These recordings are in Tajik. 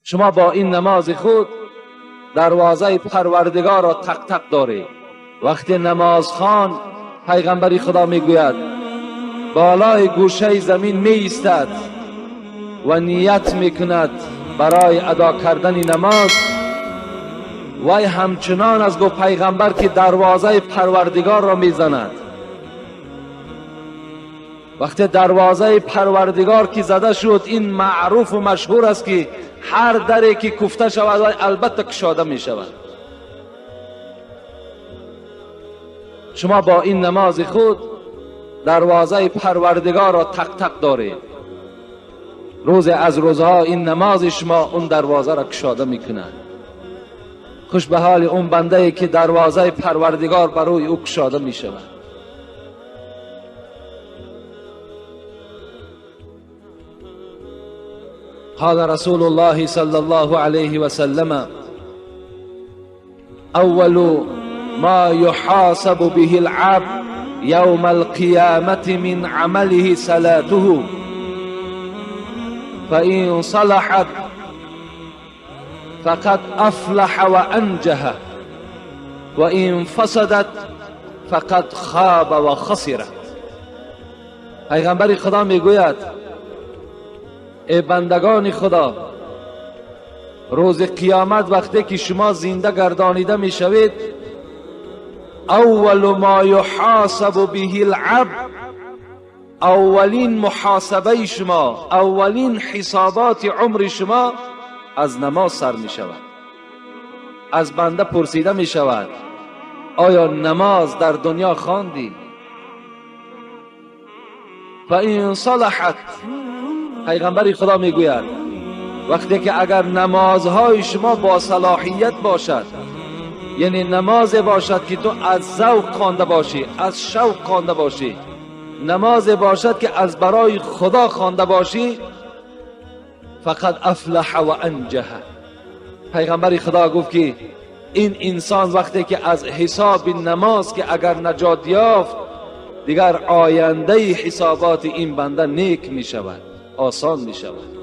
شما با این نماز خود دروازه پروردگار را تق تق دارید. وقتی نماز خوان، پیغمبری خدا میگوید بالای گوشه زمین می ایستد و نیت میکند برای ادا کردن نماز، وی همچنان از گو پیغمبر که دروازه پروردگار را میزند. وقتی دروازه پروردگار که زده شد، این معروف و مشهور است که هر دری که کوفته شود وی البته کشاده می شود. شما با این نماز خود دروازه پروردگار را تق تق دارید. روز از روزها این نماز شما اون دروازه را کشاده میکند. خوش به حال اون بنده ای که دروازه پروردگار بر روی او کشاده می شود. قال رسول الله صلى الله عليه وسلم: اول ما يحاسب به العبد يوم القيامة من عمله صلاته، فإن صلحت فقد أفلح وأنجح، وإن فسدت فقد خاب وخسر. پیغمبر خدا میگوید ای بندگان خدا، روز قیامت وقتی که شما زنده گردانیده میشوید، اول ما یحاسب به العبد، اولین محاسبه شما، اولین حسابات عمر شما از نماز سر می شود. از بنده پرسیده می شود آیا نماز در دنیا خواندی؟ فإن صلحت، پیغمبر خدا می گوید وقتی که اگر نمازهای شما با صلاحیت باشد، یعنی نماز باشد که تو از ذوق خوانده باشی، از شوق خوانده باشی، نماز باشد که از برای خدا خوانده باشی، فقد افلح و انجح. پیغمبر خدا گفت که این انسان وقتی که از حساب نماز که اگر نجات یافت، دیگر آینده حسابات این بنده نیک می شود، آسان می شود.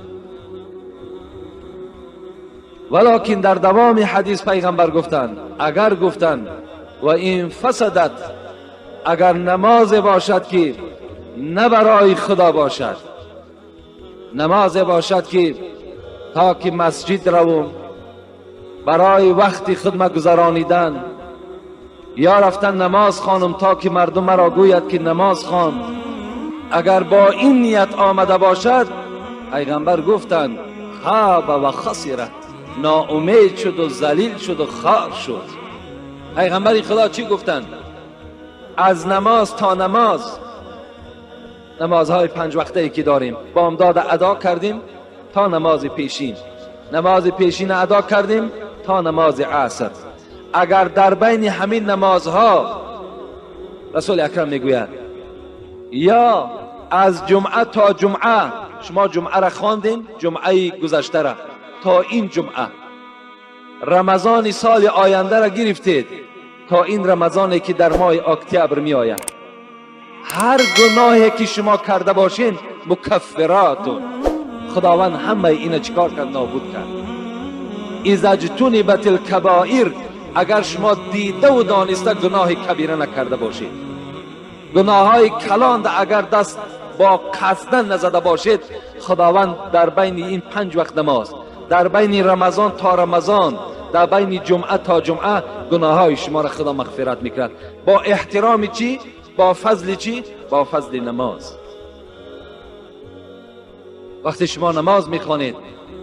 ولکن در دوام حدیث پیغمبر گفتند اگر گفتند و این فسدت، اگر نماز باشد که نه برای خدا باشد، نماز باشد که تا که مسجد روم برای وقت خود گذرانیدن، یا رفتن نماز خوانم تا که مردم مرا گوید که نماز خواند، اگر با این نیت آمده باشد، پیغمبر گفتند خاب و خسرت، ناامید شد و ذلیل شد و خار شد. پیغمبر خدا چی گفتند؟ از نماز تا نماز، نمازهای 5 وقته ای که داریم بامداد ادا کردیم تا نماز پیشین، نماز پیشین ادا کردیم تا نماز عصر. اگر در بین همین نمازها، رسول اکرم میگوید یا از جمعه تا جمعه، شما جمعه را خواندین، جمعه گذشته را تا این جمعه، رمضان سال آینده را گرفتید تا این رمضانی که در ماه اکتبر می آید، هر گناهی که شما کرده باشین مکفراتون، خداوند همه اینو چیکار کرد؟ نابود کرد. اذا اجتنبت الکبائر، اگر شما دیده و دانسته گناه کبیره نکرده باشید، گناه های کلان اگر دست با قصدن نزده باشید، خداوند در بین این 5 وقت نماز، در بین رمضان تا رمضان، در بین جمعه تا جمعه، گناه های شما را خدا مغفرت میکرد. با احترام چی؟ با فضل چی؟ با فضل نماز. وقتی شما نماز میخوانید،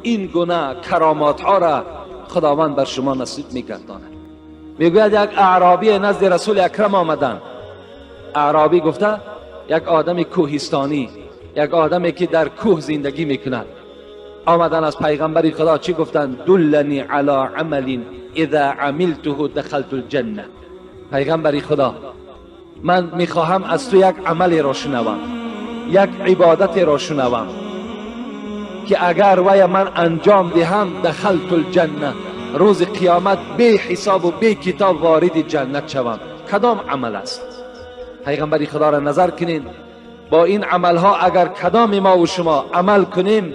این گناه کرامات ها را خداوند بر شما نصیب میگرداند. میگوید یک اعرابی نزد رسول اکرم آمدن. اعرابی گفته یک آدم کوهستانی، یک آدمی که در کوه زندگی میکند. آمدن از پیغمبر خدا چی گفتن؟ دلنی علی عمل اذا عملته دخلت الجنه. پیغمبر خدا من میخواهم از تو یک عمل را شنوم، یک عبادت را شنوم که اگر وی من انجام دهم دخلت الجنه، روز قیامت بی حساب و بی کتاب وارد جنت شوم. کدام عمل است؟ پیغمبر خدا را نظر کنین، با این عملها اگر کدام ما و شما عمل کنیم،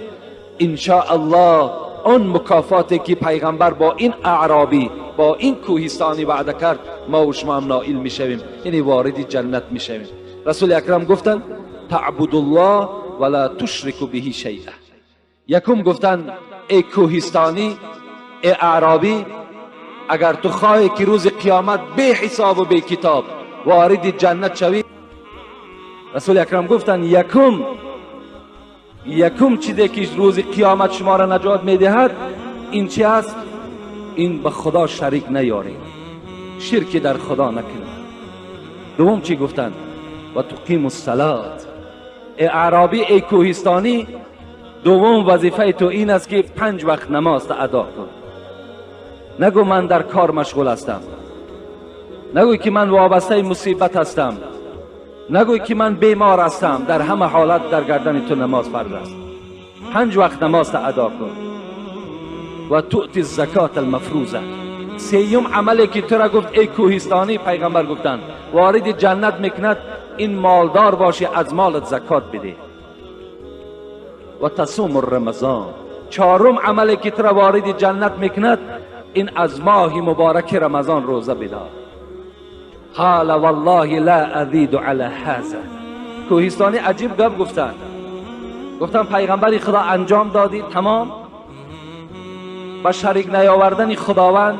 ان شاء الله Он мукофоте ки پیغمبر با این اعرابی، با این کوهستانی وعده کرد، ما و شما هم نائل میشویم، یعنی وارد جنت میشویم. رسول اکرم گفتند تعبد الله ولا تشرک به شیئا. یکم گفتن ای کوهستانی، ای اعرابی، اگر تو خواهی که روز قیامت بی حساب و بی کتاب وارد جنت شوی، رسول اکرم گفتن یکم چیزی که روز قیامت شما را نجات میدهد این چی است؟ این به خدا شریک نیارید، شرک در خدا نکنید. دوم چی گفتن؟ و تقیم الصلاة. ای اعرابی، ای کوهستانی، دوم وظیفه تو این است که 5 وقت نماز ادا کن. نگو من در کار مشغول هستم، نگو که من وابسته مصیبت هستم، نگو که من بیمار هستم. در همه حالت در گردن تو نماز فرض است. 5 وقت نماز ادا کن. و تؤتی الزکات المفروضه. سیوم عملی که تو را گفت ای کوهستانی، پیغمبر گفتند وارد جنت میکند، این مالدار باشی از مالت زکات بده. و تصوم الرمضان. چهارم عملی که تو را وارد جنت میکند، این از ماه مبارک رمضان روزه بدار. قال والله لا ازید علی هذا. کوهستانی عجیب گپ گفتن، گفتن پیغمبر خدا انجام دادی تمام، با شریک نیاوردن خداوند،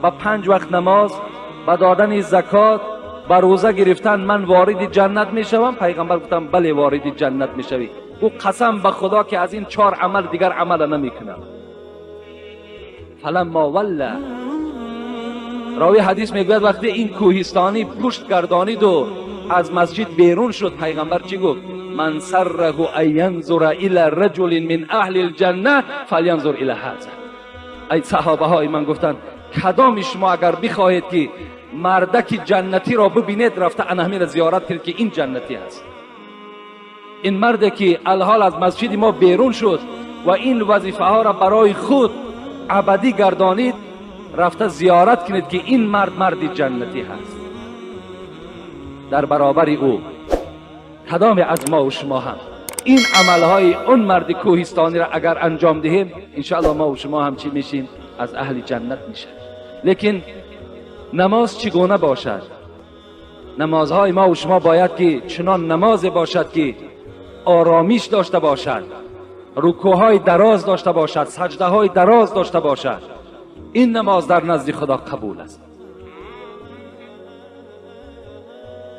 با 5 وقت نماز، با دادن زکات، با روزه گرفتن من وارد جنت میشوم؟ پیغمبر گفتن بله وارد جنت میشوی. او قسم به خدا که از این 4 عمل دیگر عمل نمیکنم. فلما ولی، راوی حدیث میگوید وقتی این کوهستانی پشت گردانید و از مسجد بیرون شد، پیغمبر چی گفت؟ من سره ان ینظر الی رجل من اهل الجنه فلینظر الی هذا. ای صحابه های من، گفتند کدام شما اگر بخواهید که مردک جنتی را ببینید، رفته انا را زیارت کنید که این جنتی است. این مرد که الحال از مسجد ما بیرون شد و این وظیفه ها را برای خود ابدی گردانید، رفته زیارت کنید که این مرد مرد جنتی هست. در برابر او کدام از ما و شما هم این عملهای اون مرد کوهستانی را اگر انجام دهیم، انشاءالله ما و شما هم چی میشیم؟ از اهل جنت میشیم. لیکن نماز چگونه باشد؟ نمازهای ما و شما باید که چنان نماز باشد که آرامیش داشته باشد، رکوعهای دراز داشته باشد، سجده های دراز داشته باشد. این نماز در نزد خدا قبول است.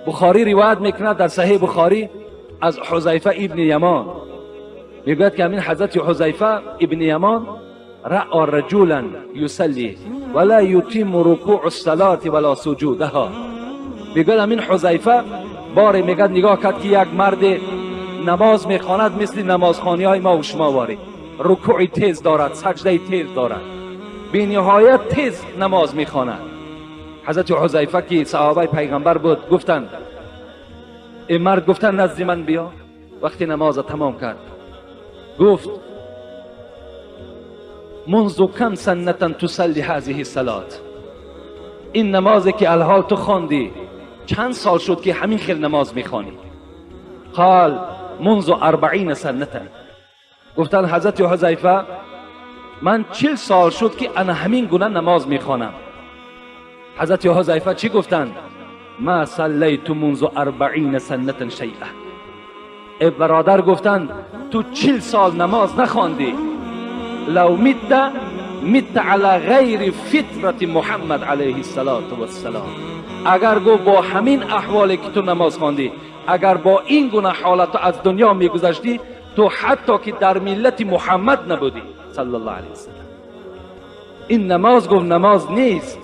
بخاری روایت میکند در صحیح بخاری از حذیفه ابن یمان، میگوید که همین حضرت حذیفه ابن یمان رأى رجلا یصلی ولا یتم رکوع الصلاة ولا سجودها. میگوید همین حذیفه باره میگد نگاه کرد که یک مرد نماز میخواند مثل نمازخوانی های ما و شما واری، رکوع تیز دارد، سجده تیز دارد، بی نهایت تیز نماز میخواند. حضرت حذیفه که صحابه پیغمبر بود گفتند این مرد، گفتن نزد من بیا. وقتی نماز تمام کرد گفت منذ کم سنة تصلی هذه الصلاة، این نمازی که الحال تو خواندی چند سال شد که همین خیل نماز میخوانی؟ قال منذ 40 سنة. گفتن حضرت حذیفه من 40 سال شد که انا همین گونه نماز میخوانم. حضرت حذیفه چی گفتند؟ ما صلیت منذ 40 سنة شیئا. ای برادر، گفتند تو 40 سال نماز نخواندی، لو مت مت علی غیر فطرت محمد علیه الصلاة والسلام. اگر گو با همین احوالی که تو نماز خواندی، اگر با این گونه حالت از دنیا میگذشتی، تو حتی که در ملت محمد نبودی صلی الله علیه وسلم. این نماز گفت نماز نیست.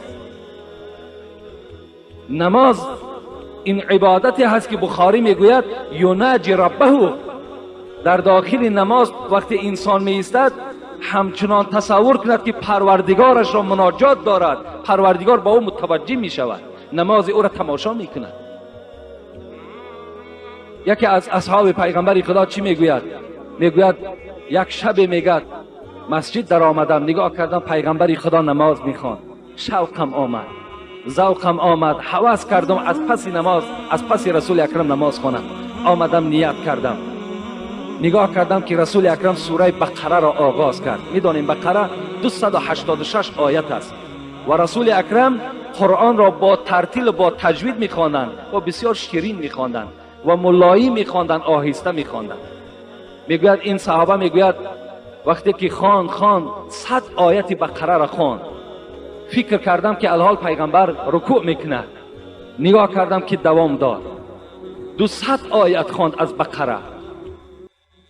نماز این عبادتی هست که بخاری میگوید یناجی ربه. در داخل نماز وقتی انسان می ایستد همچنان تصور کند که پروردگارش را مناجات دارد، پروردگار با او متوجه می شود، نماز او را تماشا می کند. یکی از اصحاب پیغمبر خدا چی میگوید؟ میگوید یک شب میگد مسجد در آمدم، نگاه کردم پیغمبر خدا نماز میخواند، شوقم آمد، ذوقم آمد، هوس کردم از پس نماز، از پس رسول اکرم نماز خوانم. آمدم نیت کردم، Нигоҳ кардам, ки Расули Акрам сураи Бақараро оғоз кард. Медонем, Бақара 286 оят аст ва Расули Акрам Қуръонро бо тартилу бо таҷвид мехонданд ва бисёр ширин мехонданд ва мулоим мехонданд, оҳиста мехонданд. Мегӯяд ин саҳоба, мегӯяд, вақте ки хон 100 ояти Бақараро хонд, фикр кардам, ки алҳол пайғамбар рукӯъ мекунад. Нигоҳ кардам, ки давом дод, 200 оят хонд аз Бақара.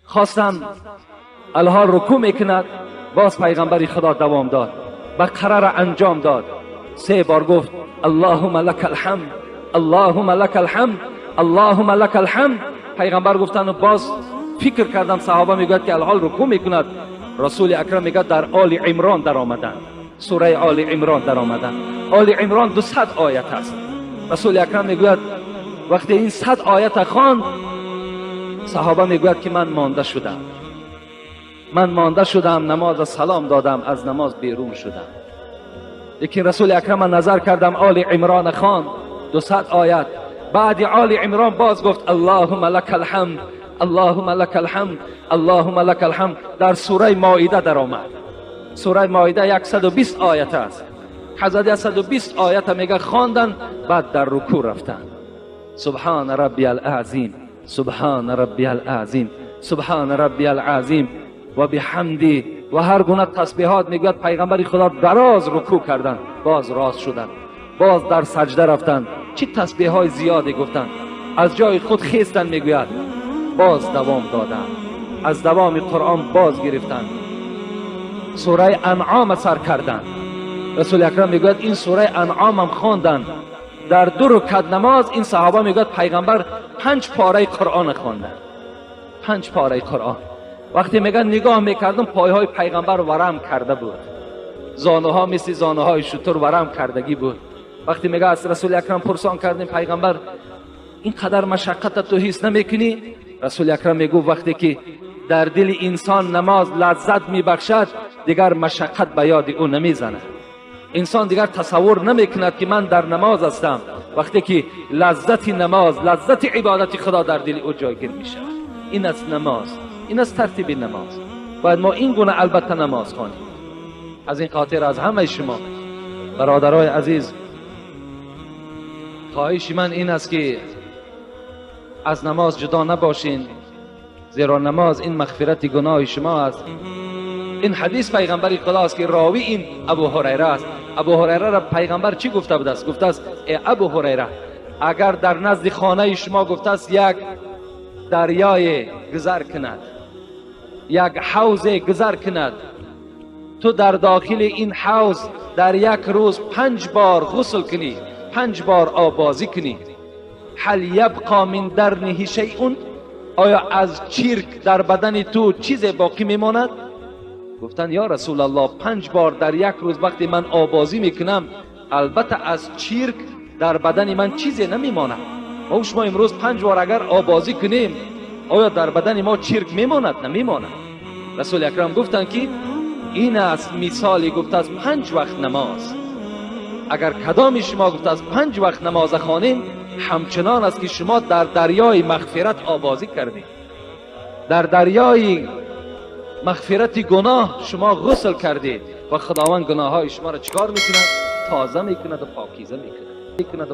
Хостам, алҳол рукӯъ мекунад. Боз пайғамбари Худо давом дод, Бақараро анҷом дод. Се бор гуфт: «Аллоҳума лака алҳамд, Аллоҳума лака алҳамд, Аллоҳума лака алҳамд». Пайғамбар гуфтану боз фикр кардам, саҳоба мегӯяд, ки алҳол рукӯъ мекунад. Расули Акрам мегӯяд, дар Оли Имрон даромаданд, сураи Оли Имрон даромаданд. Оли Имрон 200 оят аст. Расули Акрам мегӯяд, вақте ин 100 оята хонд, саҳоба мегӯяд, ки ман монда шудам, ман монда шудам, намоза салом додам, аз намоз берун шудам. Лекин Расули Акрама назар кардам, Оли Имрона хонд, 200 оят. Баъди Оли Имрон боз гуфт: «Аллоҳума лака алҳамд, Аллоҳума лака алҳамд, Аллоҳума лака алҳамд». Дар сураи Моида даромад. Сураи Моида 120 оят аст. Ҳазрат 120 оята, мега, хондан, баъд дар рукӯъ рафтанд. «Субҳана рабби алазим, субҳана рабби алазим, субҳана рабби алазим ва биҳамди» ва ҳар гуна тасбеҳот. Мегӯяд, пайғамбари Худо дароз рукӯъ карданд, боз рост шуданд, боз дар саҷда рафтанд, чӣ тасбеҳҳои зиёде гуфтанд. Аз ҷои худ хестанд, мегӯяд, боз давом доданд, аз давоми Қуръон боз гирифтанд, сураи Анъома сар карданд. Расули Акрам мегӯяд, ин сураи Анъомам хонданд дар ду рукат намоз. Ин саҳоба мегӯяд, пайғамбар панҷ пораи Қуръона хонданд, панҷ пораи Қуръон. Вақте, мегӯяд, нигоҳ мекардам, пойҳои пайғамбар варам карда буд, зонуҳо мисли зонуҳои шутур варам кардагӣ буд. Вақте, мега, аз Расули Акрам пурсон кардем: «Пайғамбар, ин қадар машаққата ту ҳис намекунӣ?» Расули Акрам мегӯфт: «Вақте ки дар дили инсон намоз лаззат мебахшад, дигар машаққат ба ёди ӯ намезанад. Инсон дигар тасаввур намекунад, ки ман дар намоз ҳастам, вақте ки лаззати намоз, лаззати ибодати Худо дар дили ӯ ҷойгир мешавад». Ин аст намоз, ин аст тартиби намоз. Бояд мо ин гуна албатта намоз хонем. Аз ин хотир аз ҳамаи шумо, бародарои азиз, хоҳиши ман ин аст, ки аз намоз ҷудо набошин, зеро намоз ин мағфирати гуноҳи шумо аст. Ин ҳадис пайғамбари Худо аст, ки ровӣ ин Абу Ҳурайра аст. Абу Ҳурайраро пайғамбар чӣ гуфта будааст? Гуфтааст: «Э Абу Ҳурайра, агар дар назди хонаи шумо, гуфтааст, як дарёе гузар кунад, як ҳавзе гузар кунад, ту дар дохили ин ҳавз дар як рӯз панҷ бор ғусл кунӣ, панҷ бор оббозӣ кунӣ, هل يبقى من درنه شيء؟ оё аз чирк дар бадани ту чизе боқӣ мемонад?» Гуфтанд: «Ё Расулаллоҳ, панҷ бор дар як рӯз вақте ман оббозӣ мекунам, албатта аз чирк дар бадани ман чизе намемонад». Мо шумо имрӯз панҷ бор агар оббозӣ кунем, оё дар бадани мо чирк мемонад? Намемонад. Расули Акрам гуфтанд, ки ин аст мисоли, гуфтааст, панҷ вақт намоз. Агар кадоми шумо, гуфтааст, панҷ вақт намоза хонем, ҳамчунон аст, ки шумо дар дарёи мағфират оббозӣ кардед, дар дарёи мағфирати гуноҳ шумо ғусл кардед ва Худованд гуноҳҳои шуморо чикор мекунад? Тоза мекунад ва покиза мекунад.